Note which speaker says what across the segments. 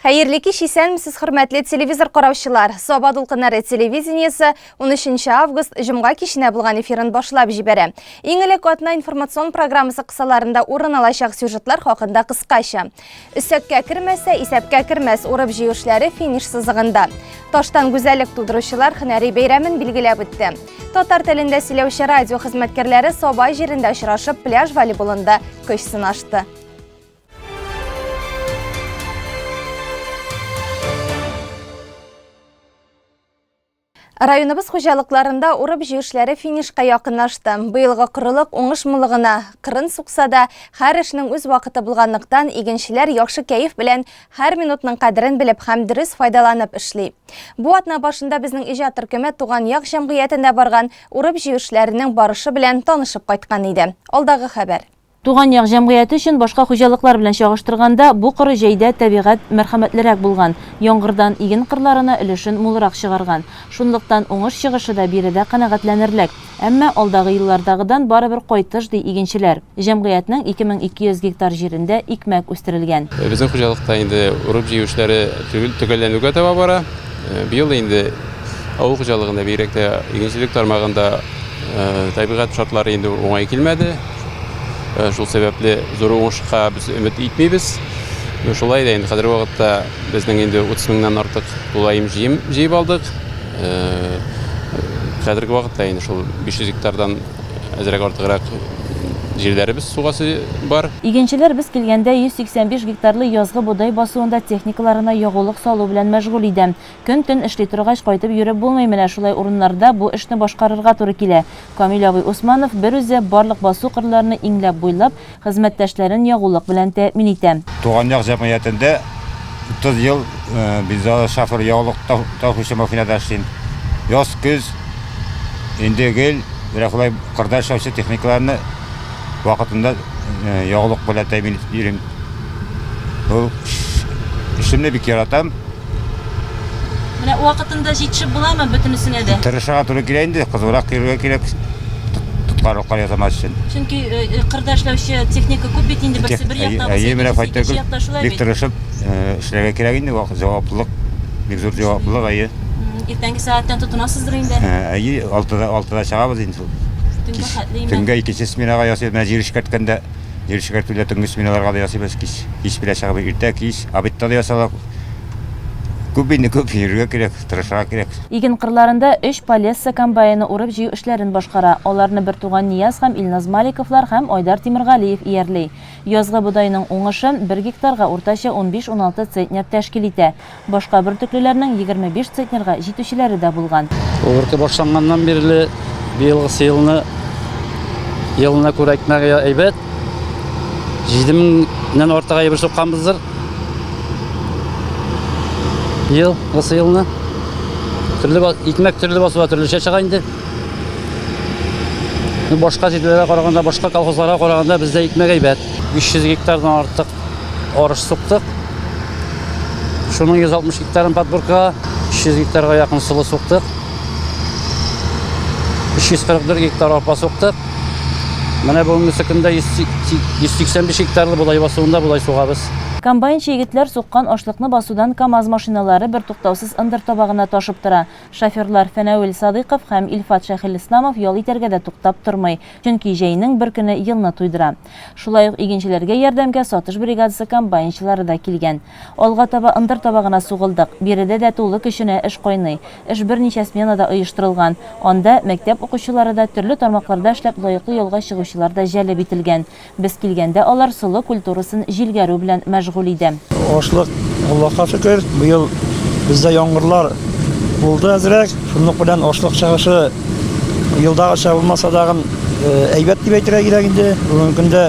Speaker 1: Хәерле кич, исәнмесез, хөрмәтле телевизор караучылар. Саба дулкыннары телевидениесе 13 август җомга киченә булган эфирын башлап җибәрә. Иң элек атна информацион программасы кысаларында урын алачак сюжетлар хакында кыскача. Өсәккә кермәсә, исәпкә кермәс урып җыю эшләре финиш сызыгында. Таштан гүзәллек тудыручылар һөнәри бәйрәмен билгеләп үтте. Татар телендә сөйләүче радио хезмәткәрләре Саба җирендә очрашып, пляж волейболында көч сынашты. Районыбыз хуҗалыкларында урып-җыю эшләре финишка якынлашты. Быелгы корылык уңыш муллыгына кырын сукса да, һәр эшнең үз вакыты булганлыктан, игенчеләр яхшы кәеф белән һәр минутның кадерен белеп һәм дөрес файдаланып эшли. Бу атна башында безнең иҗат төркеме Туган як җәмгыятендә барган урып-җыю эшләренең барышы белән танышып кайткан иде. Алдагы хәбәр.
Speaker 2: Туган як җәмгыяте өчен башка хуҗалыклар белән чагыштырганда, бу коры җәйдә табигать мәрхәмәтлерәк булган, яңгырдан иген кырларына өлешен мулрак чыгарган. Шунлыктан уңыш чыгышы да биредә канәгатьләнерлек. Әмма алдагы еллардагыдан барыбер кайтыш, ди игенчеләр. Җәмгыятьнең 2200 гектар җирендә икмәк үстерелгән.
Speaker 3: Безнең хуҗалыкта инде урып-җыю эшләре төгәлләнүгә таба бара. Быел инде авыл хуҗалыгында, бигрәк тә игенчелек тармагында табигать шартлары инде уңай килмәде. Шул сәбәпле зур уңышка без өмет итмибез. Но шулай да инде хәзерге вакытта безнең инде 30 меңнән артык тулаем җыем җыеп алдык. Хәзерге вакытта инде шул 500 гектардан әзрәк артыграк җирләребез сугасы бар.
Speaker 2: Игенчеләр без килгәндә 185 гектарлы язгы бодай басуында техникаларына ягулык салу белән мәшгуль иде. Көн-төн эшли торгач, кайтып йөреп булмый, менә шулай урыннарда бу эшне башкарырга туры килә. Камил абый Усманов берүзе барлык басу-кырларны иңләп-буйлап, хезмәттәшләрен ягулык белән тәэмин итә.
Speaker 4: Туган як җәмгыятендә 30 ел бензалы шофер, ягулык ташучы машинада эшлим. Яз, көз инде гел менә шулай кырда эшләүче техникаларны вакытында ягулык белән тәэмин итеп йөрим. Ул эшемне бик яратам.
Speaker 2: Менә вакытында җитешеп буламы бөтенесенә дә?
Speaker 4: Тырышырга туры килә инде, кызурак йөрергә кирәк, тоткарлыклар ясамас өчен.
Speaker 2: Чөнки кырда эшләүче техника күп бит инде, берсе бер якта, берсе икенче якта, шулай
Speaker 4: бит? Бик тырышып эшләргә кирәк инде, җаваплылык, бик зур җаваплылык, әйе.
Speaker 2: Иртәнге сәгатьтән тотынасыздыр инде?
Speaker 4: Әйе, алтыда чыгабыз инде.
Speaker 2: Төнгә хәтле
Speaker 4: имә? Төнгә икенче сменага ясыйбыз, менә җир эшкәрткәндә, җир эшкәртүдә төнге сменаларга да ясыйбыз, кич, кич белән чыгабыз, иртә, кич, обедта да ясала. Күп инде, күп йөрергә кирәк, тырышырга кирәк.
Speaker 2: Иген кырларында өч Полесса комбайны урып-җыю эшләрен башкара. Аларны бертуган Нияз һәм Илназ Маликовлар һәм Айдар Тимергалиев иярлей. Язгы бодайның уңышы бер гектарга уртача унбиш-уналты центнер тәшкил итә. Башка бөртеклеләрнең 25 центнерга җитүчеләре дә булган.
Speaker 5: ОРТ башланганнан бирле быелгысы елны елына күрә икмәге әйбәт. 7 меңнән артык әйбер сукканбыздыр. Быелгысы елны. Төрле икмәк төрле басуга төрлечә чыга инде. Ну, башка җирләргә караганда, башка колхозларга караганда бездә икмәк әйбәт. 500 гектардан артык арыш суктык. Шуның 160 гектарын подборкага, 300 гектарга якын солы суктык. 344 гектар арпа суктык. Менә бүгенге көндә 185 гектарлы бодай басуында бодай сугабыз.
Speaker 2: Комбайнчы егетләр суккан ашлыкны басудан КАМАЗ машиналары бертуктаусыз ындыр табагына ташып тора. Шоферлар Фәнәвил Садыйков һәм Илфат Шәйхелисламов ял итәргә дә туктап тормый, чөнки җәйнең бер көне елны туйдыра. Шулай ук игенчеләргә ярдәмгә сатыш бригадасы комбайнчылары да килгән. Алга таба ындыр табагына сугылдык. Биредә дә тулы көченә эш кайный. Эш берничә сменада оештырылган. Анда мәктәп укучылары да, төрле тармакларда эшләп лаеклы ялга чыгучылар да җәлеп ителгән. Без килгәндә алар солы культурасын җилгәрү белән мәшгуль иде.
Speaker 6: Ашлык, Аллаһка шөкер, быел бездә яңгырлар булды әзрәк. Шунлык белән ашлык чыгышы елдагыча булмаса дагын әйбәт дип әйтергә кирәк инде. Бүгенге көндә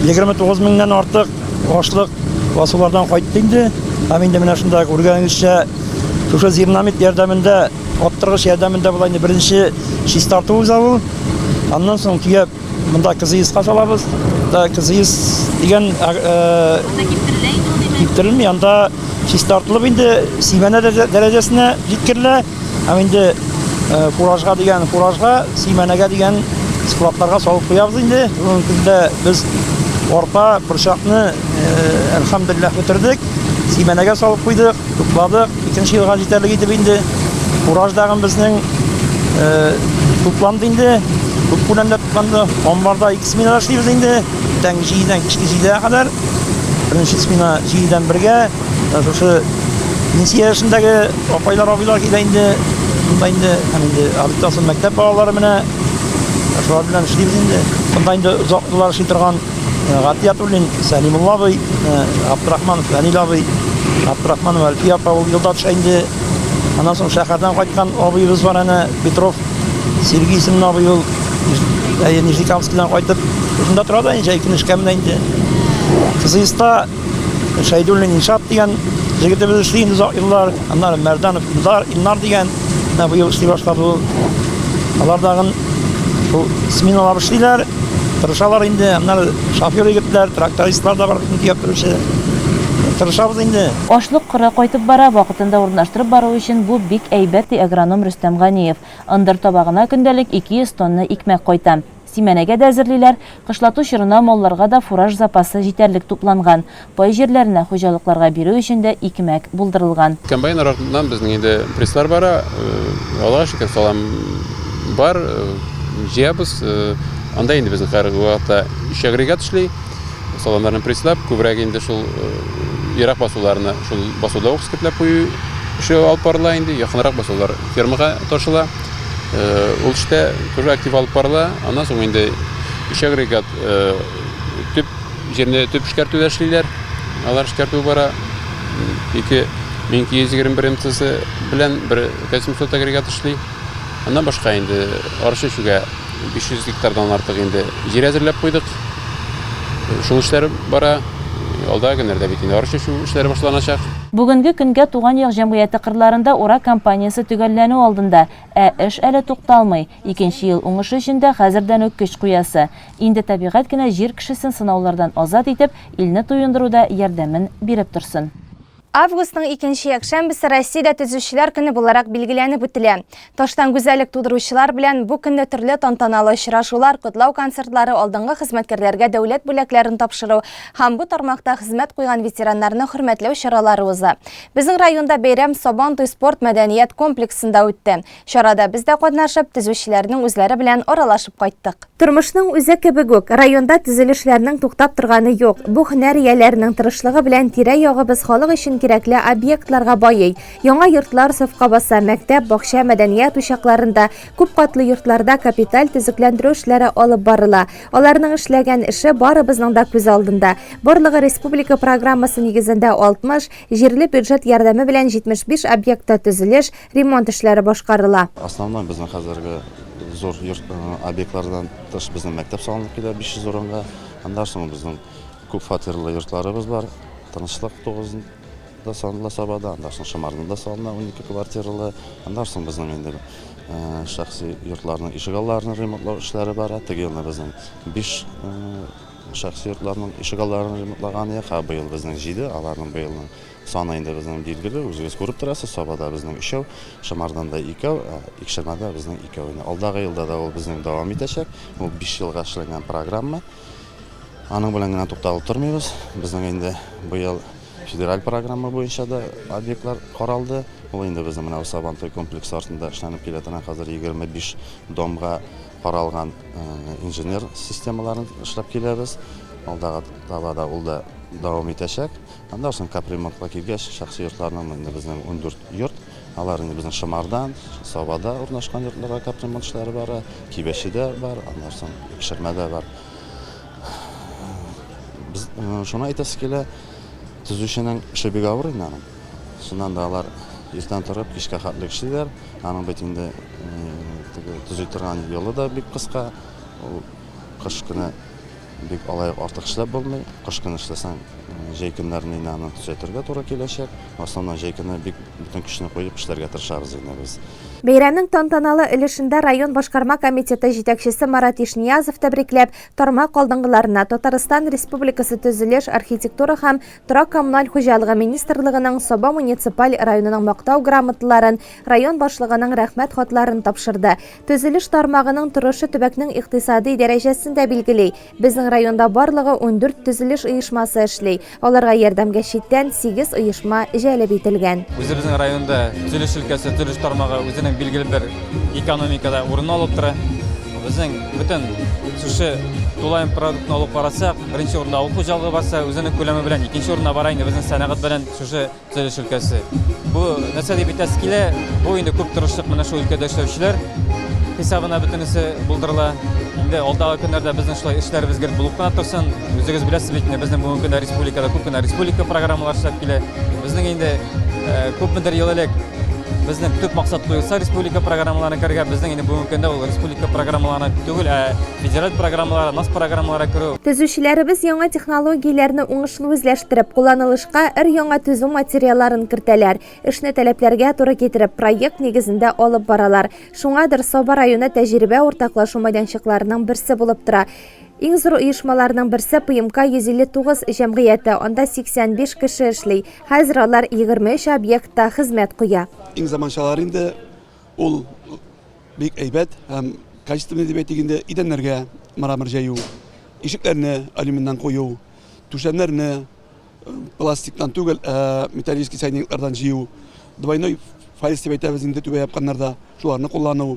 Speaker 6: 29 меңнән артык ашлык басулардан кайтты инде. Һәм инде менә шунда күргәнегезчә, шушы зерномит ярдәмендә, аттыргыч ярдәмендә була инде беренче чистарту уза ул. Аннан соң төяп монда КЗИСка салабыз. Да КЗИС дигән
Speaker 2: Анда киптерелә инде ул димәк.
Speaker 6: Киптерелми, анда чистартылып инде симәнә дәрәҗәсенә җиткерелә. Һәм инде фуражга дигән фуражга, симәнәгә дигән складларга салып куябыз инде. Бүгенге көндә без арпа, борчакны әлхәмдулиллаһ бетердек. симәнәгә салып куйдык, тупладык. Икенче елга җитәрлек итеп инде. Фураж дагын безнең тупланды инде. Күп күләмдә тупланды. Амбарда ике сменада эшлибез инде. Иртәнге җидедән кичке җидегә кадәр. Беренче смена җидедән бергә. Шушы пенсия яшендәге апайлар, абыйлар килә инде. Монда инде һәм инде обедтан соң мәктәп балалары менә шулар белән эшлибез инде. Монда инде озак еллар эшли торган Гатиятуллин Сәлимулла абый, Габдрахманов Фәнил абый, Габдрахманова Әлфия апа ул елда төшә инде. Аннан соң шәһәрдән кайткан абыебыз бар әнә, Петров Сергей исемле абый ул. Әйе, Нижнекамскидан кайтып, шунда тора да инде, җәй көне эшкә менә инде. КЗИСта Шәйдуллин Илшат дигән җегетебез эшли инде озак еллар. Аннары Мәрданов Илдар, Илнар дигән, менә быел эшли башлады ул. Алар тагын шул сменалап эшлиләр, тырышалар инде. Аннары шофер егетләр, трактористлар да бар бит төяп торучы. Тырышабыз инде.
Speaker 2: Ашлык коры кайтып бара, вакытында урнаштырып бару өчен бу бик әйбәт, ди агроном Рөстәм Ганиев. Ындыр табагына көндәлек 200 тонна икмәк кайта. Симәнәгә дә әзерлиләр, кышлату чорына малларга да фураж запасы җитәрлек тупланган, пай җирләренә хуҗалыкларга бирү өчен дә икмәк булдырылган.
Speaker 3: Комбайннар артыннан безнең инде пресслар бара, Аллага шөкер, салам бар, җыябыз. Анда инде безнең хәзерге вакытта өч агрегат эшли. Саламнарны пресслап, күбрәк инде шул ерак басуларны шул басуда ук скетләп кую эше алып барыла инде, якынрак басулар фермага ташыла. Ул эштә тоже актив алып барыла. Аннан соң инде өч агрегат төп җирне төп эшкәртүдә эшлиләр. Алар эшкәртү бара. 2221 МТС белән бер К-700 агрегат эшли. Аннан башка инде арыш чәчүгә 500 гектардан артык инде җир әзерләп куйдык. Шул эшләр бара. Алдагы көннәрдә бит инде арыш чәчү эшләре башланачак.
Speaker 2: Бүгенге көнгә Туган як җәмгыяте кырларында урак кампаниясе төгәлләнү алдында. Ә эш әле тукталмый. Икенче ел уңышы өчен дә хәзердән үк көч куясы. Инде табигать кенә җир кешесен сынаулардан азат итеп, илне туендыруда ярдәмен биреп торсын.
Speaker 1: Августның икенче якшәмбесе Россиядә Төзүчеләр көне буларак билгеләнеп үтелә. Таштан гүзәллек тудыручылар белән бу көнне төрле тантаналы очрашулар, котлау концертлары, алдынгы хезмәткәрләргә дәүләт бүләкләрен тапшыру һәм бу тармакта хезмәт куйган ветераннарны хөрмәтләү чаралары уза. Безнең районда бәйрәм Сабантуй спорт-мәдәният комплексында үтте. Чарада без дә катнашып, төзүчеләрнең үзләре белән аралашып кайттык. Тормышның үзе кебек үк, районда төзелешләрнең туктап торганы юк. Бу һөнәр ияләренең тырышлыгы белән тирә-ягыбыз халык өчен кирәкле объектларга байый. Яңа йортлар сафка баса, мәктәп, бакча, мәдәният учакларында, күпкатлы йортларда капиталь төзекләндерү эшләре алып барыла. Аларның эшләгән эше барыбызның да күз алдында. Барлыгы республика программасы нигезендә 60, җирле бюджет ярдәме белән 75 объектта төзелеш, Ремонт эшләре башкарыла.
Speaker 7: Основной безнең хәзерге зур йорт объектлардан тыш безнең мәктәп салынып килә 500 урынга. Аннан соң безнең күп фатирлы йортларыбыз бар. Тынычлык 9-да салыныла Сабада, аннан соң Шымарда да салына 12 квартиралы. Аннан соң безнең инде шәхси йортларның ишегалларын ремонтлау эшләре бара. Теге елны безнең 5 шәхси йортларның ишегалларын ремонтлаган идек, ә быел безнең 7, аларның быелның Саны инде безнең билгеле, үзегез күреп торасыз, Сабада безнең өчәү, Шымарданда икәү, ә Икшермәдә безнең икәү инде. Алдагы елда да ул безнең дәвам итәчәк. Ул 5 елга эшләнгән программа. Аның белән генә тукталып тормыйбыз. Безнең инде быел федераль программа буенча да объектлар каралды. Ул инде безнең менә Сабантуй комплексы артында эшләнеп килә торган хәзер 25 домга каралган инженер системаларын эшләп киләбез. Алдагы таба да ул да дәвам итәчәк. Аннан соң капремонтка килгәч, шәхси йортларның инде безнең 14 йорт, алар инде безнең Шымардан, Сабада урнашкан йортларга капремонт эшләре бара, Кибәчедә бар, аннан соң Икшермәдә бар. Без шуны әйтәсе килә, төзүченең эше бик авыр инде аның. Чыннан да алар иртән торып, кичкә хәтле эшлиләр. Аның бит инде теге төзи торган елы да бик кыска. Ул кыш көне Бик алай ук артык эшләп булмый. Кыш көне эшләсәң, җәй көннәрен инде аны төзәтергә туры киләчәк. В основном җәй көне бик бөтен көчне куеп эшләргә тырышабыз инде без.
Speaker 1: Бәйрәмнең тантаналы өлешендә район башкарма комитеты җитәкчесе Марат Ишниязов тәбрикләп, тармак алдынгыларына Татарстан Республикасы Төзелеш, архитектура һәм торак-коммуналь хуҗалыгы министрлыгының Саба муниципаль районының Мактау грамоталарын, район башлыгының Рәхмәт хатларын тапшырды. Төзелеш тармагының торышы төбәкнең икътисади дәрәҗәсен дә билгели. Безнең районда барлыгы 14 төзелеш оешмасы эшли. Аларга ярдәмгә читтән 8 оешма җәлеп ителгән.
Speaker 8: Үзебезнең районда төзелеш өлкәсе, төзелеш тармагы үзенең билгеле бер экономикада урын алып тора. Безнең бөтен шушы тулаем продуктны алып карасак, беренче урында авыл хуҗалыгы барса, үзенең күләме белән икенче урында бара инде безнең сәнәгать белән шушы төзелеш өлкәсе. Бу нәрсә дип әйтәсе килә, бу инде күп тырышлык менә шул өлкәдә эшләүчеләр хисабына бөтенесе булдырыла. Инде алдагы көннәрдә безнең шулай эшләребез гел булып кына торсын. Үзегез беләсез бит инде, безнең бүгенге көндә республикада күп кенә республика программалары эшләп килә. Безнең инде э, күпмедер ел элек безнең төп максат куелса республика программаларына керергә, безнең инде бүгенге көндә ул республика программаларына түгел, ә федераль программаларга, НАС программаларына керү.
Speaker 1: Төзүчеләребез яңа технологияләрне уңышлы үзләштереп, кулланылышка өр-яңа төзү материалларын кертәләр. Эшне таләпләргә туры китереп, проект нигезендә алып баралар. Шуңадыр Саба районы тәҗрибә уртаклашу мәйданчыкларының берсе булып тора. Иң зур оешмаларның берсе ПМК 159 җәмгыяте, анда 85 кеше эшли. Хәзер алар 23 объектта хезмәт куя.
Speaker 9: Иң заманчалары инде ул бик әйбәт һәм качественный дип әйтик инде, идәннәргә мрамор җәю, ишекләрне алюминнан кую, түшәмнәрне пластиктан түгел, ә металлический сайдинглардан җыю, двойной фальц дип әйтәбез инде түбә япканнарда, шуларны куллану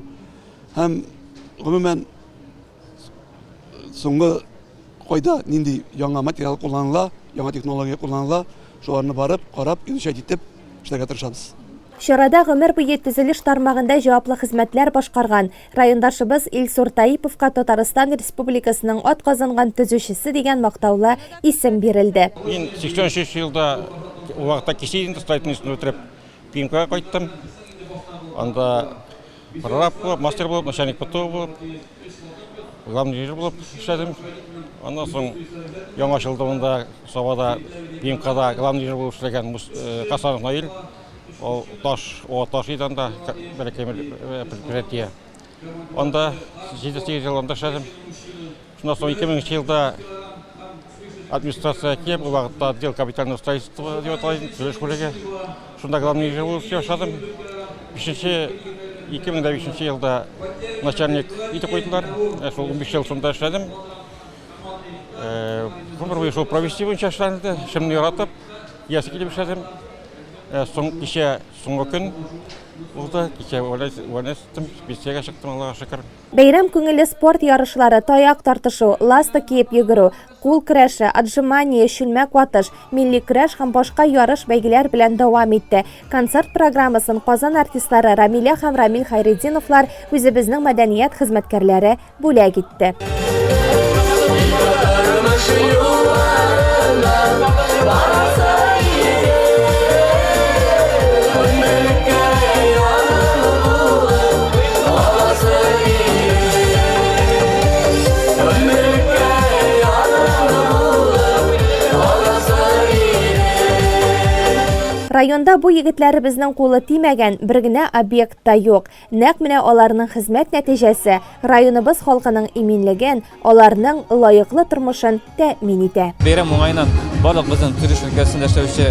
Speaker 9: һәм гомумән соңгы кайда нинди яңа материал кулланыла, яңа технология кулланыла, шуларны барып, карап, изучать итеп эшләргә тырышабыз.
Speaker 1: Чарада гомер буе төзелеш тармагында җаваплы хезмәтләр башкарган райондашыбыз Илсур Таиповка Татарстан Республикасының атказанган төзүчесе дигән мактаулы исем бирелде.
Speaker 10: Мин 83 елда ул вакытта кече идем, строительный институтны бетереп, ПМКга кайттым. Анда Прораб булып, мастер булып, начальник ПТО булып, главный инженер булып эшләдем. Аннан соң яңа ачылды монда Сабада, ПМКда главный инженер булып эшләгән э, Хасанов Наил. Ул таш, о таш иде анда, бәләкәй э, предприятие. Анда 7-8 ел анда эшләдем. Шуннан соң 2000 елда администрация килеп, ул вакытта отдел капитального строительства дип атала иде, төзелеш бүлеге. Шунда главный инженер булып эшли башладым. Бишенче, 2005 елда начальник итеп куйдылар. Ә шул 15 ел шунда эшләдем. Гомер буе шул провести буенча эшләнде. Эшемне яратып, иясе килеп эшләдем. Соң кичә соңгы көн булды. Кичә увольнять иттем, пенсиягә чыктым, Аллага шөкер.
Speaker 1: Бәйрәм күңелле спорт ярышлары, таяк тартышу, ласта киеп йөгерү, кул көрәше, отжимание, чүлмәк ватыш, милли көрәш һәм башка ярыш-бәйгеләр белән дәвам итте. Концерт программасын Казан артистлары Рамилә һәм Рамил Хәйретдиновлар, үзебезнең мәдәният хезмәткәрләре бүләк итте. Районда бу егетләребезнең кулы тимәгән бер генә объект та юк. Нәкъ менә аларның хезмәт нәтиҗәсе районыбыз халкының иминлеген, аларның лаеклы тормышын тәэмин итә.
Speaker 8: Бәйрәм уңаеннан барлык безнең төзелеш өлкәсендә эшләүче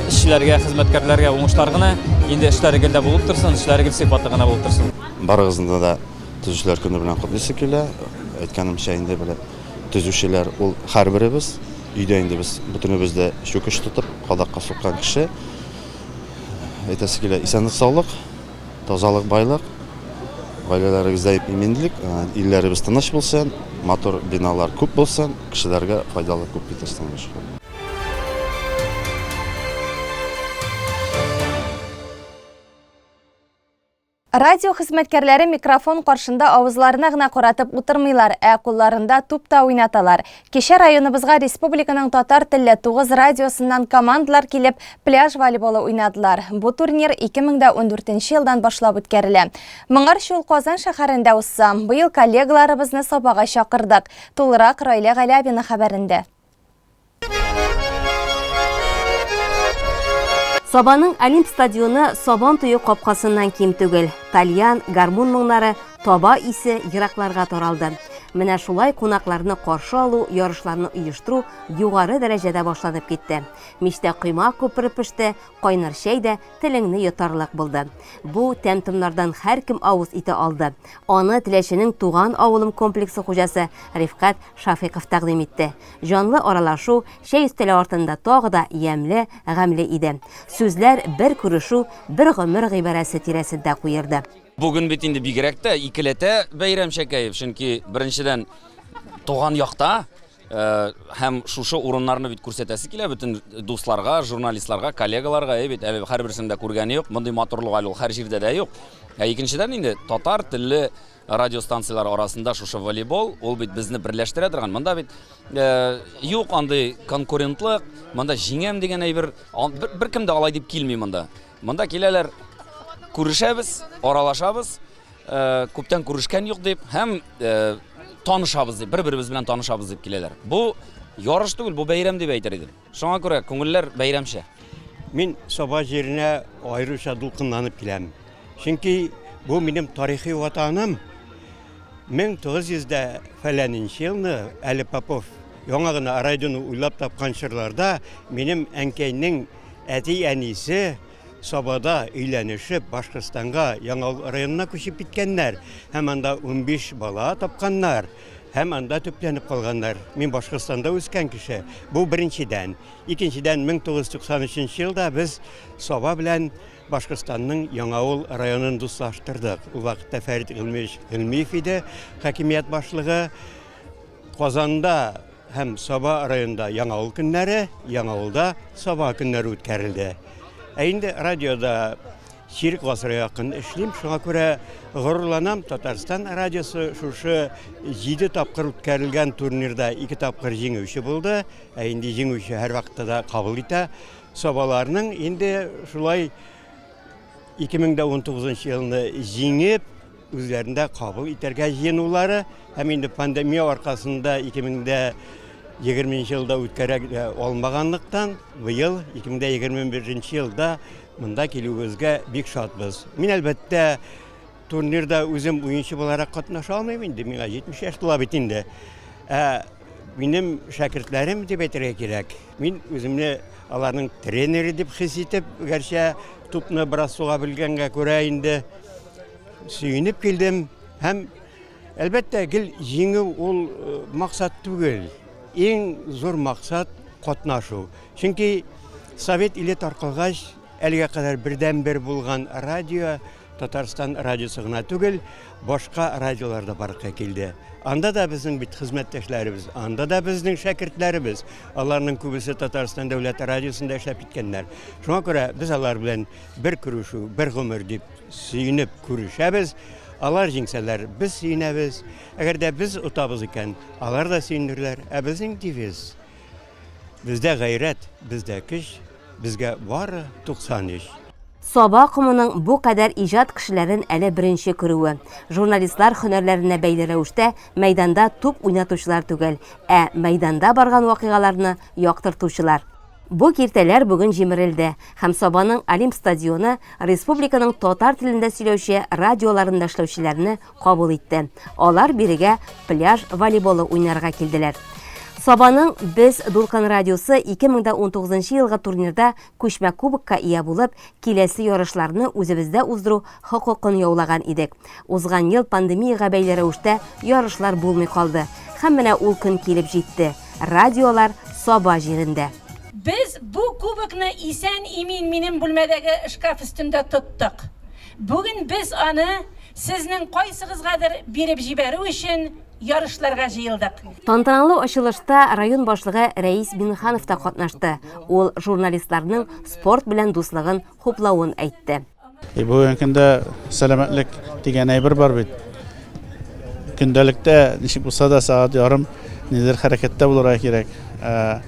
Speaker 8: эшчеләргә, хезмәткәрләргә уңышлар гына. Инде эшләре гел дә булып торсын, эшләре гел сыйфатлы гына булып торсын.
Speaker 7: Барыгызны да Төзүчеләр көне белән котлыйсы килә. Әйткәнемчә, инде белә төзүчеләр ул һәрберебез. Өйдә инде без бөтенебез дә чүкеч тотып, кадакка суккан кеше. Әйтәсе килә, исәнлек-саулык. Тазалык, байлык, гаиләләрегездә иминлек, илләребез тыныч булсын, матур биналар күп булсын, кешеләргә файдалы күп китерсен Аллаһ.
Speaker 1: Радио хезмәткәрләре микрофон каршында авызларына гына каратып утырмыйлар, ә кулларында туп та уйнаталар. Кичә районыбызга республиканың татар телле 9 радиосыннан командалар килеп, пляж волейболы уйнадылар. Бу турнир 2014 елдан башлап үткәрелә. Моңарчы ул Казан шәһәрендә узса, быел коллегаларыбызны Сабага чакырдык. Тулырак Райлә Галябина хәбәрендә.
Speaker 11: Сабаның Олимп стадионы Сабан туе капкасыннан ким түгел. Тальян, гармун моңнары, таба исе еракларга таралды. Менә шулай кунакларны каршы алу, ярышларны оештыру югары дәрәҗәдә башланып китте. Мичтә коймак күпереп пеште, кайнар чәй дә телеңне йотарлык булды. Бу тәм-томнардан һәркем авыз итә алды. Аны Теләченең Туган авылым комплексы хуҗасы Рифкать Шафыйков тәкъдим итте. Җанлы аралашу чәй өстәле артында тагы да ямьле, гамьле иде. Сүзләр бер күрешү, бер гомер гыйбарәсе тирәсендә куерды.
Speaker 12: Бүген бит инде бигрәк тә икеләтә бәйрәмчә кәеф, чөнки беренчедән туган якта Һәм шушы урыннарны бит күрсәтәсе килә бөтен дусларга, журналистларга, коллегаларга, әй бит, әле һәрберсен дә күргәне юк, мондый матурлык әле ул һәр җирдә дә юк. Ә икенчедән инде татар телле радиостанцияләр арасында шушы волейбол, ул бит безне берләштерә торган. Монда бит юк андый конкурентлык, монда җиңәм дигән әйбер, беркем дә алай дип килми монда. Монда киләләр, күрешәбез, аралашабыз, күптән күрешкән юк дип һәм танышабыз дип, бер-беребез белән танышабыз дип киләләр. Бу ярыш түгел, бу бәйрәм дип әйтер идем. Шуңа күрә күңелләр бәйрәмчә.
Speaker 13: Мин Саба җиренә аеруча дулкынланып киләм. Чөнки бу минем тарихи ватаным. 1900 дә фәләненче елны әле Попов яңа гына радионы уйлап тапкан чорларда минем әнкәйнең әти-әнисе Сабада өйләнешеп, Башкортстанга, Яңавыл районына күчеп киткәннәр һәм анда 15 бала тапканнар һәм анда төпләнеп калганнар. Мин Башкортстанда үскән кеше. Бу беренчедән. Икенчедән, 1993 елда без Саба белән Башкортстанның Яңавыл районын дуслаштырдык. Ул вакытта Фәрит Гыйльмиевич Гыйльмиев иде хакимият башлыгы. Казанда һәм Саба районында Яңавыл көннәре, Яңавылда Саба көннәре үткәрелде. Ә инде радиода чирек гасырга якын эшлим, шуңа күрә горурланам, Татарстан радиосы шушы 7 тапкыр үткәрелгән турнирда 2 тапкыр җиңүче булды, ә инде җиңүче һәрвакытта да кабул итә. Сабаларның инде шулай 2019 елны җиңеп, үзләрендә кабул итәргә җыенулары һәм инде пандемия аркасында 2020 елда үткәрә алмаганлыктан, быел 2021 елда монда килүебезгә бик шатбыз. Мин, әлбәттә, турнирда үзем уенчы буларак катнаша алмыйм инде, миңа 70 яшь тула бит инде. Ә минем шәкертләрем дип әйтергә кирәк. Мин үземне аларның тренеры дип хис итеп, гәрчә тупны бераз суга белгәнгә күрә инде сөенеп килдем һәм әлбәттә гел җиңү ул э, максат түгел. Иң зур максат катнашу. Чөнки Совет иле таркалгач, әлегә кадәр бердәнбер булган радио Татарстан радиосы гына түгел, башка радиолар да барлыкка килде. Анда да безнең бит хезмәттәшләребез, анда да безнең шәкертләребез. Аларның күбесе Татарстан дәүләт радиосында эшләп киткәннәр. Шуңа күрә без алар белән бер күрешү, бер гомер дип сөенеп күрешәбез. Алар җиңсәләр, без сөенәбез. Әгәр дә без отабыз икән, алар да сөенерләр. Ә безнең девиз Бездә гайрәт, бездә көч, безгә бары 93.
Speaker 11: Саба комының бу кадәр иҗат кешеләрен әле беренче күрүе. Журналистлар һөнәрләренә бәйле рәвештә мәйданда туп уйнатучылар түгел, ә мәйданда барган вакыйгаларны яктыртучылар. Бу киртәләр бүген җимерелде һәм Сабаның Олимп стадионы республиканың татар телендә сөйләүче радиоларында эшләүчеләрне кабул итте. Алар бирегә пляж волейболы уйнарга килделәр. Сабаның Без дулкын радиосы 2019 елгы турнирда күчмә кубокка ия булып, киләсе ярышларны үзебездә уздыру хокукын яулаган идек. Узган ел пандемиягә бәйле рәвештә ярышлар булмый калды. Һәм менә ул көн килеп җитте. Радиолар Саба җирендә.
Speaker 14: Без бу кубокны исән-имин минем бүлмәдәге шкаф өстендә тоттык. Бүген без аны сезнең кайсыгызгадыр биреп җибәрү өчен ярышларга җыелдык.
Speaker 11: Тантаналы ачылышта район башлыгы Рәис Минханов та катнашты. Ул журналистларның спорт белән дуслыгын хуплавын әйтте.
Speaker 15: И бүгенге көндә сәламәтлек дигән әйбер бар бит. Көндәлектә ничек булса да сәгать ярым нидер хәрәкәттә булырга кирәк. Ә,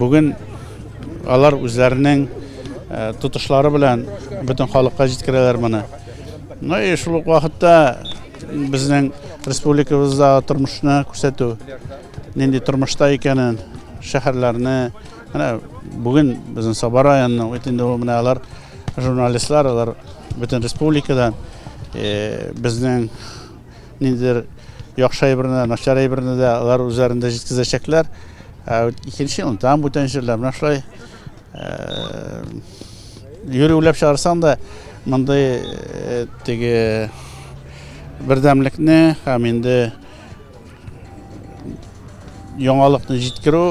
Speaker 15: бүген алар үзләренең ә, тотышлары белән бөтен халыкка җиткерәләр моны. Ну и шул ук вакытта безнең республикабызда тормышны күрсәтү, нинди тормышта икәнен, шәһәрләрне, Менә бүген безнең Саба районының бит инде ул менә алар журналистлар, алар бөтен республикадан безнең ниндидер яхшы әйберне, начар әйберне дә алар үзләрендә җиткезәчәкләр. Ә икенче елны тагын бүтән җирләр. Менә шулай юри уйлап чыгарсаң да, мондый теге бердәмлекне һәм инде яңалыкны җиткерү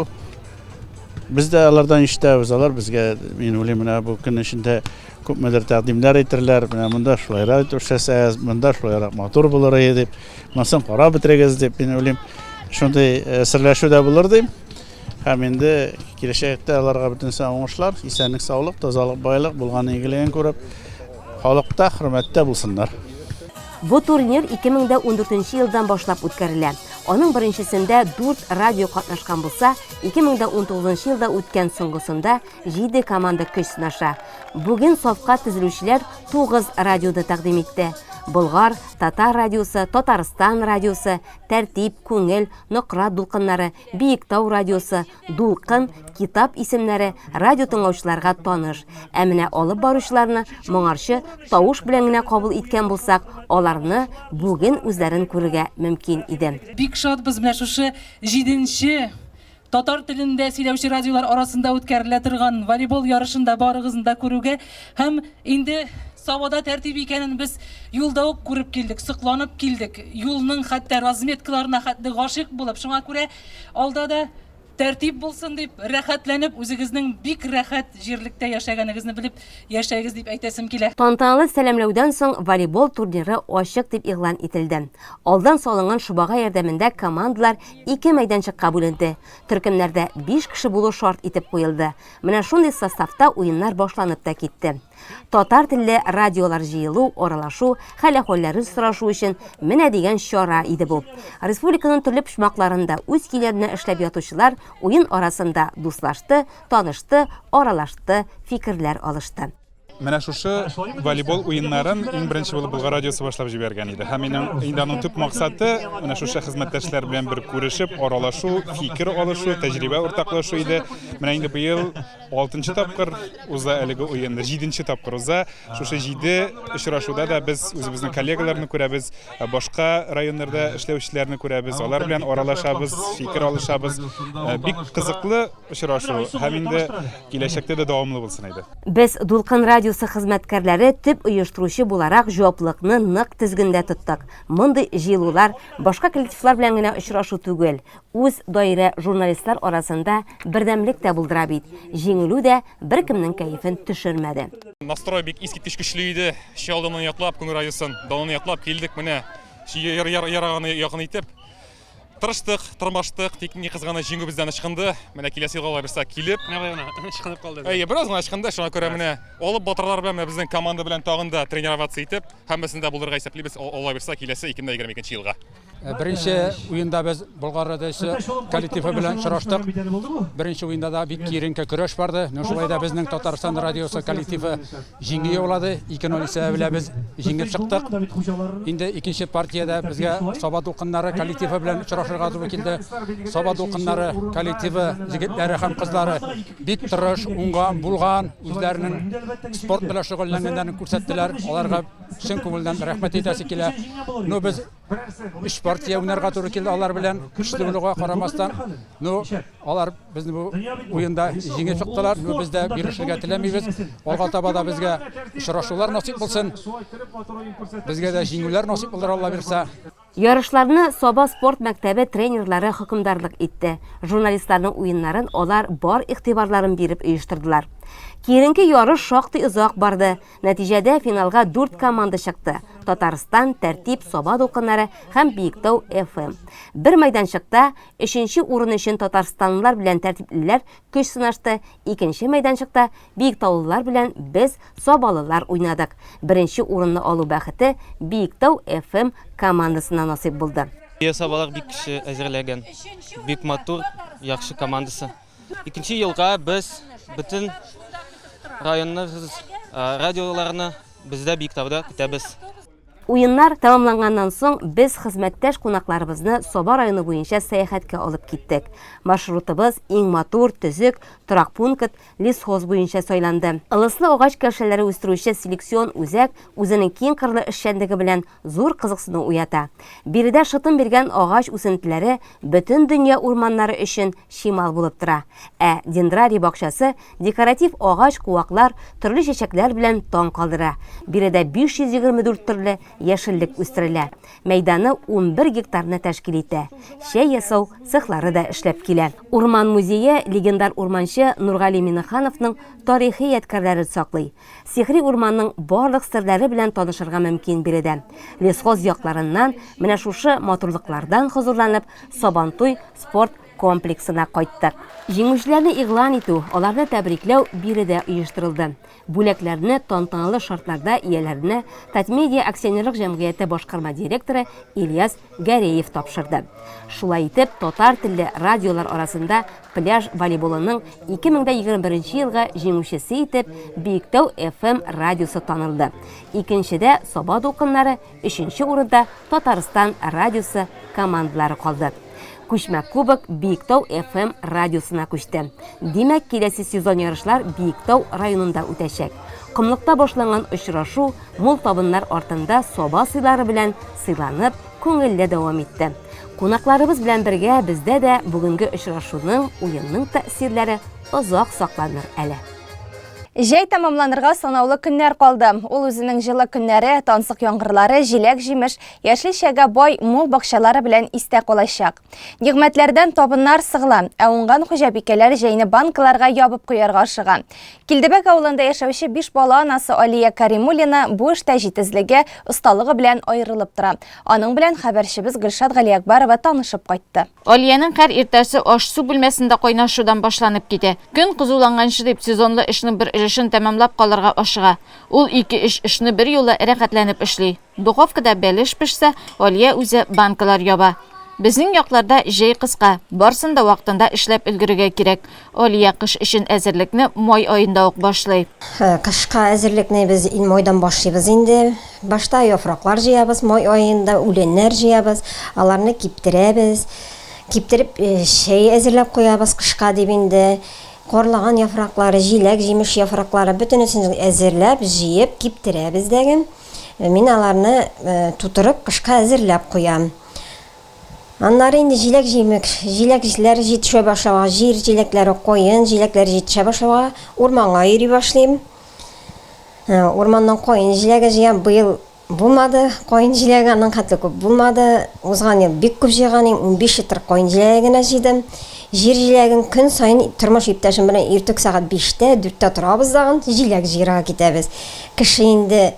Speaker 15: без дә алардан ишетәбез, алар безгә, мин уйлыйм, менә бу көн эчендә күпмедер тәкъдимнәр әйтерләр, менә монда шулайрак итеп эшләсәгез, монда шулайрак матур булыр иде дип, монысын карап бетерегез дип, мин уйлыйм, шундый э, серләшү дә булыр дим. Һәм инде киләчәктә аларга бөтенесенә уңышлар, исәнлек, саулык, тазалык, байлык, булган игелеген күреп, халыкта хөрмәттә булсыннар.
Speaker 11: Бу турнир 2014 елдан башлап үткәрелә. Аның беренчесендә дүрт радио катнашкан булса, 2019 елда үткән соңгысында җиде команда көч сынаша. Бүген сафка тезелүчеләр тугыз радионы тәкъдим итте. Болгар, Татар радиосы, Татарстан радиосы, Тәртип, Күңел, Нократ дулкыннары, Биектау радиосы, Дулкын, Китап исемнәре радио тыңлаучыларга таныш. Ә менә алып баручыларны моңарчы тавыш белән генә кабул иткән булсак, аларны бүген үзләрен күрергә мөмкин иде.
Speaker 16: Бик шатбыз менә шушы җиденче татар телендә сөйләүче радиолар арасында үткәрелә торган волейбол ярышында барыгызны да күрүгә һәм инде Сабада тәртип икәнен без юлда ук күреп килдек, сокланып килдек. Юлның хәтта разметкаларына хәтле гашыйк булып, шуңа күрә алда да тәртип булсын дип, рәхәтләнеп, үзегезнең бик рәхәт җирлектә яшәгәнегезне белеп яшәгез дип әйтәсем килә.
Speaker 11: Тантаналы сәламләүдән соң волейбол турниры ачык дип игълан ителде. Алдан салынган шобага ярдәмендә командалар ике мәйданчыкка бүленде. Төркемнәрдә биш кеше булу шарт итеп куелды. Менә шундый составта уеннар башланып та китте. Татар телле радиолар җыелу, аралашу, хәл-әхвәлләрен сорашу өчен менә дигән чара иде бу. Республиканың төрле почмакларында үз көйләренә эшләп ятучылар уен арасында дуслашты, танышты, аралашты, фикерләр алышты.
Speaker 17: Менә шушы волейбол уеннарын иң беренче булып Болгар радиосы башлап җибәргән иде. Һәм инде аның төп максаты менә шушы хезмәттәшләр белән бер күрешеп, аралашу, фикер алышу, тәҗрибә уртаклашу иде. Менә инде быел Алтынчы тапкыр уза әлеге уен, җиденче тапкыр уза. Шушы җиде очрашуда да без үзебезнең коллегаларны күрәбез, башка районнарда эшләүчеләрне күрәбез, алар белән аралашабыз, фикер алышабыз. Бик кызыклы очрашу һәм инде киләчәктә дә дәвамлы булсын иде.
Speaker 11: Без, Дулкын радиосы хезмәткәрләре, төп оештыручы буларак җаваплылыкны нык тезгендә тоттык. Мондый җыелулар башка коллективлар белән генә очрашу түгел, Үз даирә журналистлар арасында бердәмлек тә булдыра бит. Җиңелү дә беркемнең кәефен төшермәде.
Speaker 18: Настрой бик искиткеч көчле иде. Чаллыны яклап, Күңел радиосын, Даланы яклап килдек менә. Яраганы якын итеп. Тырыштык, тырмаштык, тик ни кызганыч, җиңү бездән ычкынды. Менә киләсе елга алай булса килеп.
Speaker 19: Менә гына ычкынып калды.
Speaker 18: Әйе, бераз гына ычкынды, шуңа күрә менә алып батырлар белән менә безнең команда белән тагын да тренироваться итеп, һәммәсен дә булдырырга исәплибез, алла бирса, киләсе 2022 елга.
Speaker 20: Беренче уенда без Болгар радиосы коллективы белән очраштык. Беренче уенда да бик киеренке көрәш барды. Но шулай да безнең Татарстан радиосы коллективы җиңү яулады. 2-0 исәбе белән без җиңеп чыктык. Инде икенче партиядә безгә Саба дулкыннары коллективы белән очрашырга туры килде. Саба дулкыннары коллективы егетләре һәм кызлары бик тырыш, уңган, булган, үзләренең спорт белән шөгыльләнгәннәрен күрсәттеләр. Аларга чын күңелдән рәхмәт әйтәсе килә. Ну, без Өч партия уйнарга туры килде алар белән. Көчле булуга карамастан, ну, алар безне бу уенда җиңеп чыктылар. Ну, без дә бирешергә теләмибез. Алга таба да безгә очрашулар насыйп булсын. Безгә дә җиңүләр насыйп булыр, Алла бирса.
Speaker 11: Ярышларны Саба спорт мәктәбе тренерлары хөкемдарлык итте. Журналистларның уеннарын алар бар игътибарларын биреп оештырдылар. Киеренке ярыш шактый озак барды. Нәтиҗәдә финалга дүрт команда чыкты, Татарстан, Тәртип, Саба дулкыннары һәм Биектау FM. Бер мәйданчыкта өченче урын өчен татарстанлылар белән тәртиплеләр көч сынашты, икенче мәйданчыкта биектаулылар белән без, сабалылар уйнадык. Беренче урынны алу бәхете Биектау FM командасына насыйп булды.
Speaker 8: Сабалар бик көчле әзерләгән, бик матур, яхшы командасы. Икенче елга без бөтен районны, радиоларны бездә Биектауда көтәбез.
Speaker 11: Уеннар тәмамланганнан соң без хезмәттәш кунакларыбызны Саба районы буенча сәяхәткә алып киттек. Маршрутыбыз иң матур, төзек торак пункт Лесхоз буенча сайланды. Ылыслы агач кәлшәләре үстерүче селекцион үзәк үзенең киң кырлы эшчәнлеге белән зур кызыксыну уята. Биредә шытым биргән агач үсентеләре бөтен дөнья урманнары өчен чимал булып тора. Ә дендрарий бакчасы Декоратив агач, куаклар, төрле чәчәкләр белән таң калдыра. Биредә 524 төрле яшеллек үстерелә. Мәйданы 11 гектарны тәшкил итә. Чәй ясау цехлары да эшләп килә. Урман музее легендар урманчы Нургали Миннехановның тарихи ядкәрләрен саклый. Сихри урманның барлык серләре белән танышырга мөмкин биредә. Лесхоз якларыннан, менә шушы матурлыклардан хозурланып, Сабантуй спорт комплексына кайттык. Җиңүчеләрне игълан итү, аларны тәбрикләү биредә оештырылды. Бүләкләрне тантаналы шартларда ияләренә Татмедиа акционерлык җәмгыяте башкарма директоры Ильяс Гәрәев тапшырды. Шулай итеп, татар телле радиолар арасында пляж волейболының 2021 елгы җиңүчесе итеп Биектау FM радиосы танылды. Икенчедә Саба дулкыннары, өченче урында Татарстан радиосы командалары калды. Күчмә кубок Биектау FM радиосына күчте. Димәк, киләсе сезон ярышлар Биектау районында үтәчәк. Комлыкта башланган очрашу мул табыннар артында саба сыйлары белән сыйланып, күңелле дәвам итте. Кунакларыбыз белән бергә бездә дә бүгенге очрашуның, уенның тәэсирләре озак сакланыр әле.
Speaker 1: Җәй тәмамланырга санаулы көннәр калды. Ул үзенең җылы көннәре, тансык яңгырлары, җиләк-җимеш, яшелчәгә бай мул бакчалары белән истә калачак. Нигъмәтләрдән табыннар сыгыла, ә уңган хуҗабикәләр җәйне банкаларга ябып куярга ашыга. Килдебәк авылында яшәүче биш бала анасы Алия Каримуллина бу эштә җитезлеге, осталыгы белән аерылып тора. Аның белән хәбәрчебез Гөлшат Галиәкбәрова танышып кайтты.
Speaker 19: Алиянең һәр иртәсе аш-су бүлмәсендә кайнашудан башланып китә. Көн кызуланганчы дип, сезонлы эшнең бер өлешен тәмамлап калырга ашыга. Ул ике-өч эшне берьюлы рәхәтләнеп эшли. Духовкада бәлеш пешсә, Алия үзе банкалар яба. Безнең якларда җәй кыска, барсын да вакытында эшләп өлгерергә кирәк. Алия кыш өчен әзерлекне май аенда ук башлый.
Speaker 21: Кышка әзерлекне без майдан башлыйбыз инде. Башта яфраклар җыябыз, май аенда үләннәр җыябыз, аларны киптерәбез. Киптереп чәй әзерләп куябыз кышка дип инде. Карлаган яфраклары, җиләк-җимеш яфраклары, бөтенесен әзерләп, җыеп, киптерәбез дәген. Мин аларны тутырып кышка әзерләп куям. Аннары инде җиләк-җимеш, җиләкләр җитешә башлауга, җир җиләкләре, каен җиләкләре җитешә башлауга, урманга йөри башлыйм. Урманнан каен җиләге җыям. Быел булмады каен җиләге, аның хәтле күп булмады. Узган ел бик күп җыйган идем, 15 литр каен җиләге генә җыйдым. Җир җиләген көн саен тормыш иптәшем белән иртүк сәгать биштә, дүрттә торабыз дагын, җиләк җыярга китәбез. Кеше инде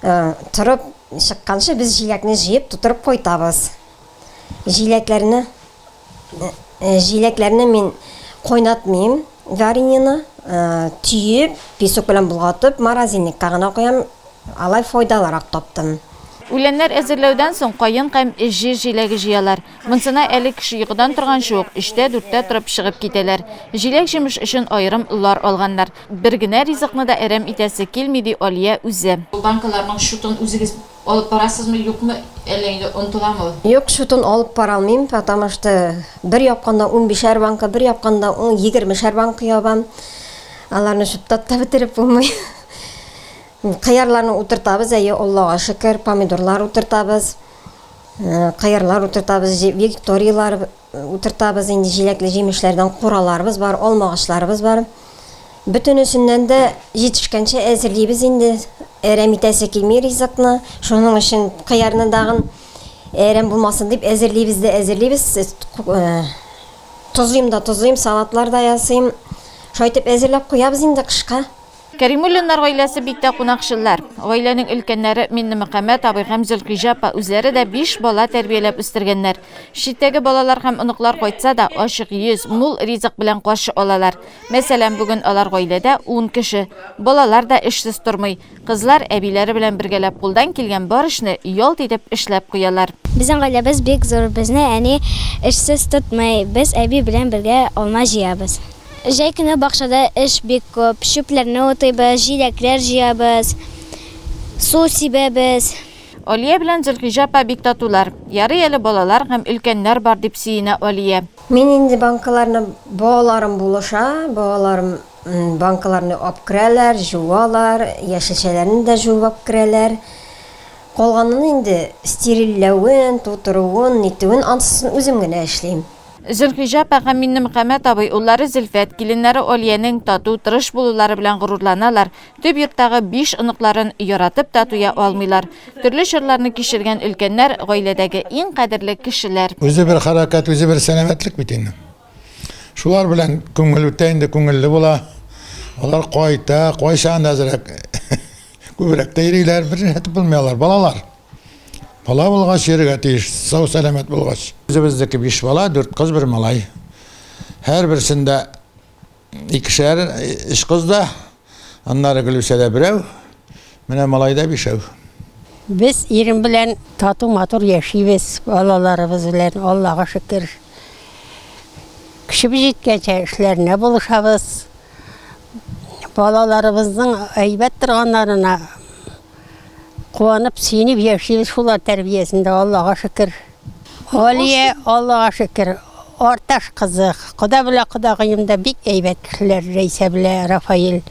Speaker 21: Торып чыкканчы без җиләкне җыеп тутырып кайтабыз. Җиләкләрне җиләкләрне мин кайнатмыйм, вареньены төеп, песок белән болгатып, морозильникка гына куям. Алай файдалырак таптым.
Speaker 19: Үләннәр әзерләүдән соң каен һәм җир җиләге җыялар. Монсына әле кеше йокыдан торганчы ук, өчтә-дүрттә торып чыгып китәләр. Җиләк-җимеш өчен аерым лар алганнар. Бер генә ризыкны да әрәм итәсе килми, ди Алия үзе. Ул банкаларның счетын үзегез алып барасызмы, юкмы, әллә инде онытыламы ул?
Speaker 21: Юк, счетын алып бара алмыйм, потому что бер япканда унбишәр банка, бер япканда ун, егермешәр банка ябам. Аларны чутлап та бетереп булмый. Кыярларны утыртабыз, әйе, Аллага шөкер, помидорлар утыртабыз. Кыярлар утыртабыз, викториялар утыртабыз, инде җиләкле җимешләрдән кураларыбыз бар, алмагачларыбыз бар. Бөтенесеннән дә җитешкәнчә әзерлибез инде. Әрәм итәсе килми ризыкны. Шуның өчен кыярны дагын әрәм булмасын дип әзерлибез дә әзерлибез. Тозлыйм да тозлыйм, салатлар да ясыйм. Шулай итеп әзерләп куябыз инде кышка.
Speaker 19: Кәримуллиннар гаиләсе бик тә кунакчыллар. Гаиләнең өлкәннәре Миннемөхәммәт абый һәм Зөлхиҗә апа үзләре дә биш бала тәрбияләп үстергәннәр. Читтәге балалар һәм оныклар кайтса да, ачык йөз, мул ризык белән каршы алалар. Мәсәлән, бүген алар гаиләдә ун кеше. Балалар да эшсез тормый. Кызлар әбиләре белән бергәләп кулдан килгән бар эшне ялт итеп эшләп куялар.
Speaker 22: Безнең гаиләбез бик зур, безне әни эшсез тотмый. Без әби белән бергә алма җыябыз. Җәй көне бакчада эш бик күп. Чүпләрне утыйбыз, җиләкләр җыябыз, су сибәбез.
Speaker 19: Алия белән Зөлхиҗә апа бик татулар. Ярый әле балалар һәм өлкәннәр бар, дип сөенә Алия.
Speaker 21: Мин инде банкаларны балаларым булыша, балаларым банкаларны апкерәләр, җуалар, яшелчәләрне дә җуып апкерәләр. Калганын инде стерильләвен, тутыруын, нитүен, ансын үзем генә эшлим.
Speaker 19: Зөлхиҗә апа һәм Миннемөхәммәт абый уллары Зөлфәт, киленнәре Алиянең тату, тырыш булулары белән горурланалар, төп йорттагы биш оныкларын яратып та туя алмыйлар. Төрле чорларны кичергән өлкәннәр, гаиләдәге иң кадерле кешеләр.
Speaker 4: Үзе бер хәрәкәт, үзе бер сәламәтлек бит инде. Шулар белән күңел үтә инде, күңелле була. Алар кайта, кайчан әзрәк күбрәк тә йөриләр, бер рәтеп булмый алар, балалар. Бала булгач йөрергә тиеш, сау сәламәт булгач. Үзебезнеке биш бала, дүрт кыз, бер малай. Һәрберсендә икешәр, өч кыз да, аннары Гөлүсәдә берәү, менә малайда бишәү.
Speaker 5: Без ирем белән тату матур яшибез, балаларыбыз белән, Аллага шөкер. Көчебез җиткәнчә эшләренә булышабыз. Балаларыбызның әйбәт торганнарына Куанып, сөенеп яшибез шулар тәрбиясендә, Аллага шөкер. Алия, Аллага шөкер, Арташ кызы, кода белә кодагыем да бик әйбәт кешеләр, Рәйсә белә Рафаэль.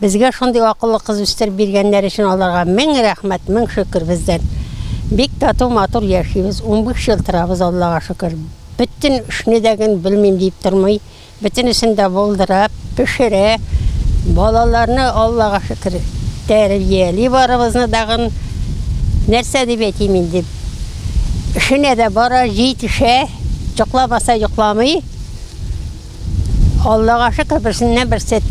Speaker 5: Безгә шундый акыллы кыз үстереп биргәннәре өчен аларга мең рәхмәт, мең шөкер бездән. Бик тату, матур яшибез, 15 ел торабыз, Аллага шөкер. Бөтен эшне дә гел белмим диеп тормый. Бөтенесен дә булдыра, пешерә. Балаларны, Аллага шөкер, тәрбияли барыбызны дагын. Нәрсә дип әйтим инде? Эшенә дә бара, җитешә. Йокламаса йокламый. Аллага шөкер, берсеннән берсе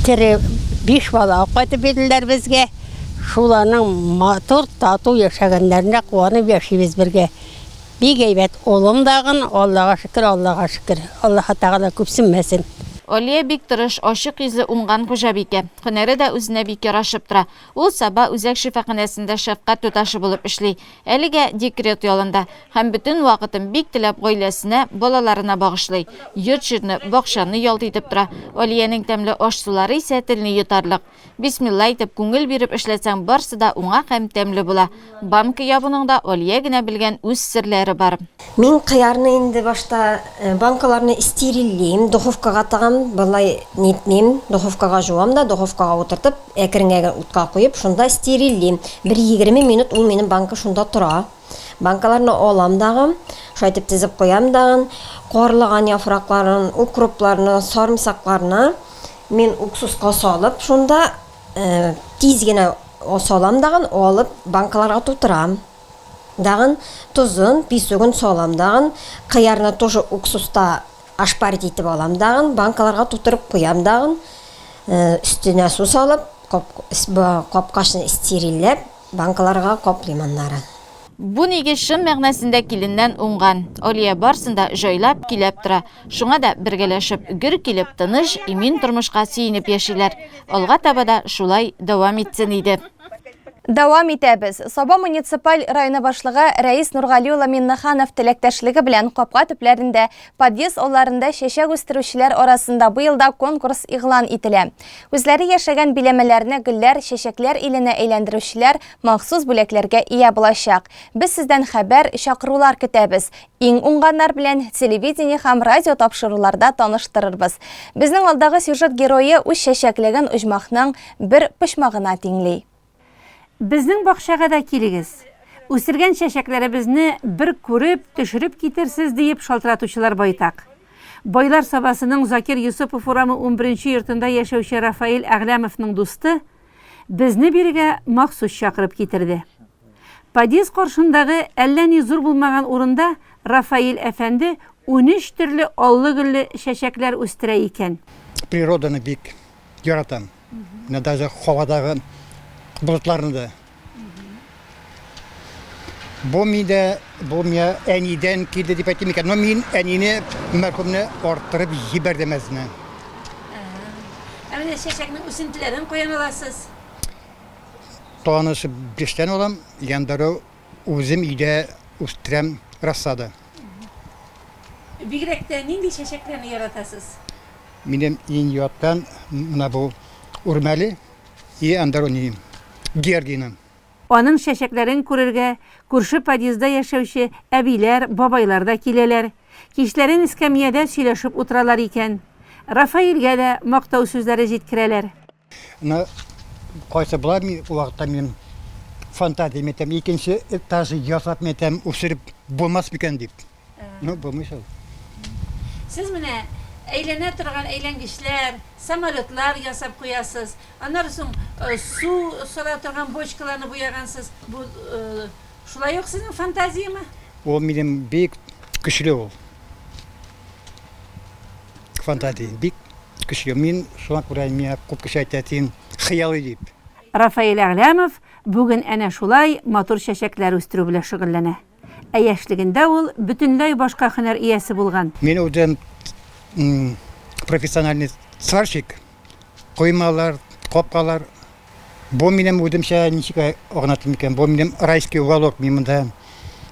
Speaker 5: тере биш бала алып кайтып бирделәр безгә. Шуларның матур, тату яшәгәннәренә куанып яшибез бергә. Бик әйбәт улым дагын, Аллага шөкер, Аллага шөкер. Аллаһы Тәгалә күпсенмәсен.
Speaker 19: Алия бик тырыш, ачык йөзле, уңган хуҗабикә. Һөнәре дә үзенә бик ярашып тора. Ул Саба үзәк шифаханәсендә шәфкать туташы булып эшли. Әлегә декрет ялында. Һәм бөтен вакытын бик теләп гаиләсенә, балаларына багышлый. Йорт-җирне, бакчаны ялт итеп тора. Алиянең тәмле аш-сулары исә телне йотарлык. Бисмилла әйтеп, күңел биреп эшләсәң, барсы да уңа һәм тәмле була. Банка ябуның да Алия генә белгән үз серләре бар.
Speaker 21: Мин кыярны инде башта банкаларны стерильлим, духовкага тыгам, болай нитмим, духовкага жуам да, духовкага утыртып, әкрен генә утка куеп, шунда стерильлим. Бер 20 минут ул минем банка шунда тора. Банкаларны алам дагы, шулай итеп тезеп куям дагын, карлыган яфракларын, укропларны, сарымсакларны Мин уксуска салып, шунда тиз генә салам дагын, алып банкаларга тутырам. Дагын тозын, песогын салам дагын, кыярны тоже уксуста ошпарить итеп алам дагын, банкаларга тутырып куям дагын, өстенә су салып, капкачны стерильләп, банкаларга каплыйм аннары.
Speaker 19: Бу нигез чын мәгънәсендә киленнән уңган. Алия барсын да җайлап, көйләп тора. Шуңа да бергәләшеп, гөр килеп, тыныч, имин тормышка сөенеп яшиләр. Алга таба да шулай дәвам итсен иде.
Speaker 1: Дәвам итәбез. Саба муниципаль районы башлыгы Рәис Нургали улы Миннеханов теләктәшлеге белән капка төпләрендә, подъезд алларында чәчәк үстерүчеләр арасында быел да конкурс игълан ителә. Үзләре яшәгән биләмәләрне гөлләр, чәчәкләр иленә әйләндерүчеләр махсус бүләкләргә ия булачак. Без сездән хәбәр, чакырулар көтәбез. Иң уңганнар белән телевидение һәм радио тапшыруларда таныштырырбыз. Безнең алдагы сюжет герое үз чәчәклеген оҗмахның бер почмагына тиңли.
Speaker 14: Безнең бакчага да килегез. Үстергән чәчәкләребезне бер күреп, төшереп китерсез, диеп шалтыратучылар байтак. Байлар Сабасының Закир Йосыпов урамы унберенче йортында яшәүче Рафаэль Әгъләмовның дусты безне бирегә махсус чакырып китерде. Подъезд каршындагы әллә ни зур булмаган урында Рафаэль әфәнде 13 төрле аллы-гөлле чәчәкләр үстерә икән.
Speaker 23: Природаны бик яратам. Менә даже һавадагы болытларны да. Бу миндә, бу миңа әнидән килде дип әйтим икән. Но мин әнине, мәрхүмне арттырып җибәрдем әзне.
Speaker 14: Ә менә чәчәкнең үсентеләрен каян аласыз?
Speaker 23: Таныш биштән алам, яндару үзем өйдә үстерәм рассада.
Speaker 14: Бигрәк тә нинди чәчәкләрне яратасыз?
Speaker 23: Минем иң яраткан менә бу үрмәле и андаруни георгина.
Speaker 14: Аның чәчәкләрен күрергә күрше подъездда яшәүче әбиләр, бабайлар да киләләр. Кичләрен эскәмиядә сөйләшеп утыралар икән. Рафаэльгә дә мактау сүзләре җиткерәләр.
Speaker 23: Менә кайсы була, мин ул вакытта минем фантазия әйтәм, икенче этаж ясап мин әйтәм, үстереп булмас микән дип. Ну, булмый шул.
Speaker 14: Сез менә әйләнә торган әйләнгечләр, самолетлар ясап куясыз. Аннары соң су сала торган бочкаларны буягансыз. Бу шулай ук сезнең фантазияме?
Speaker 23: Ул минем бик көчле ул. Фантазия бик көчле. Мин шуңа күрә миңа күп кеше әйтә, син хыялый дип.
Speaker 14: Рафаэль Әгъләмов бүген әнә шулай матур чәчәкләр үстерү белән шөгыльләнә. Ә яшьлегендә ул бөтенләй башка һөнәр иясе булган.
Speaker 23: Мин үзем профессиональный сварщик. Коймалар, капкалар. Бу минем үземчә ничек аңлатыйм икән, бу минем райский уголок, мин монда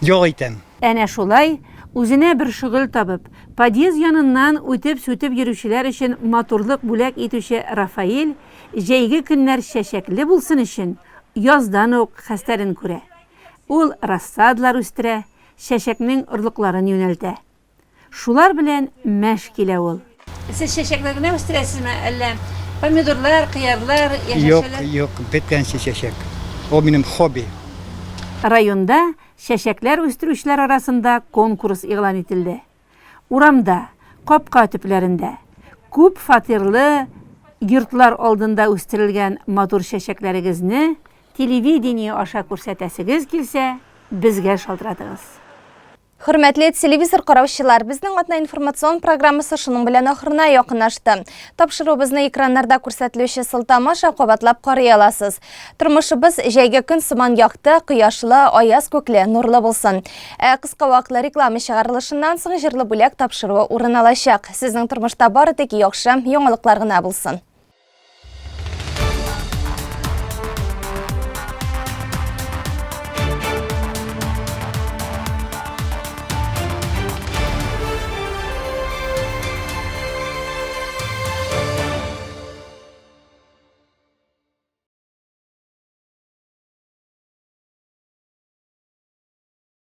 Speaker 23: ял итәм.
Speaker 14: Әнә шулай, үзенә бер шөгыль табып, подъезд яныннан үтеп-сүтеп йөрүчеләр өчен матурлык бүләк итүче Рафаэль җәйге көннәр чәчәкле булсын өчен, яздан ук хәстәрен күрә. Ул рассадалар үстерә, чәчәкнең орлыкларын юнәлтә. Шулар белән мәш килә ул. Сез чәчәкләр генә үстерәсезме, әллә помидорлар, кыярлар,
Speaker 23: яшелчәләр? Юк, юк, беткәнче чәчәк. Ул минем хобби.
Speaker 14: Районда чәчәкләр үстерүчеләр арасында конкурс игълан ителде. Урамда, капка төпләрендә, күп фатирлы йортлар алдында үстерелгән матур чәчәкләрегезне телевидение аша күрсәтәсегез килсә, безгә шалтыратыгыз.
Speaker 1: Хөрмәтле телевизор караучылар, безнең атна информацион программасы шуның белән ахырына якынлашты. Тапшыруыбызны экраннарда күрсәтелүче сылтама аша кабатлап карый аласыз. Тормышыбыз җәйге көн сыман якты, кояшлы, аяз күкле, нурлы булсын. Ә кыска вакытлы реклама чыгарылышыннан соң җырлы бүләк тапшыруы урын алачак. Сезнең тормышта бары тик яхшы яңалыклар гына булсын.